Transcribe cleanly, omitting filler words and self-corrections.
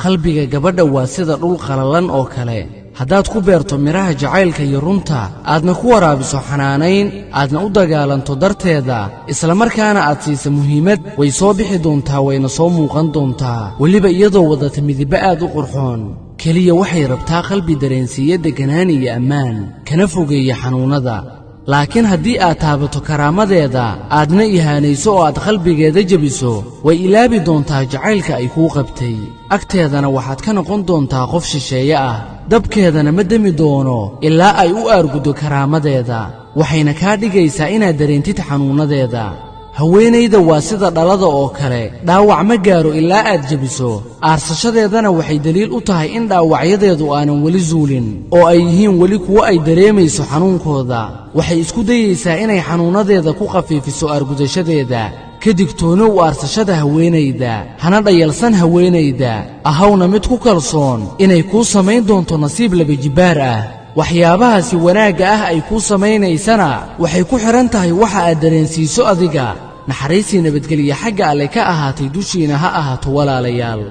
Qalbiga gabadha waa sida dhul qalalan oo kale. Haddaad ku beerto midhaha jacaylka iyo runta, aadna ku waraabiso xanaanayn, aadna u dagaalanto darteeda, islamarkaana aad siisa muhiimad, way soo bixi doontaa, wayna soo muuqan doontaa, weliba iyadoo wadata midibbo aad u qurxoon. Keliya waxay rabtaa qalbi dareensiiya degganaan iyo ammaan, kana fogeeya xanuunnada. Laakiin haddii aad taabato karaamadeeda, aadna ihaanayso oo aad qalbigeeda jebiso, way ilaabi doontaa jacaylka ay kuu qabtay. Agteedana waxaad ka noqon doontaa qof shisheeye ah. Dabkeedana ma demi doono ilaa ay u aarguddo karaamadeeda, waxayna kaa dhigaysaa inaad dareentid xanuunnadeeda. Haweenayda waa sida dhalada oo kale, dhaawac ma gaaro ilaa aad jebiso. Aarsashadeedana waxay deliil u tahay in dhaawacyadeedu aanan weli zuulin oo ay yihiin weli kuwo ay dareemayso xanuunkooda. Waxay isku dayaysaa inay xanuunnadeeda ku khafiifiso aargudashadeeda. Ka digtoonow aarsashada haweenayda, hana dhayalsan haweenayda, ahawna mid ku kalsoon inay kuu samayn doonto nasiib laba jibbaar ah. Waxyaabahaasi wanaagga ah ay kuu samaynaysana waxay ku xidhan tahay waxa aad dareensiiso adiga. Naxariistii nabadgelye xagga Alle ka ahaatay dushiina ha ahaato, walaalayaal.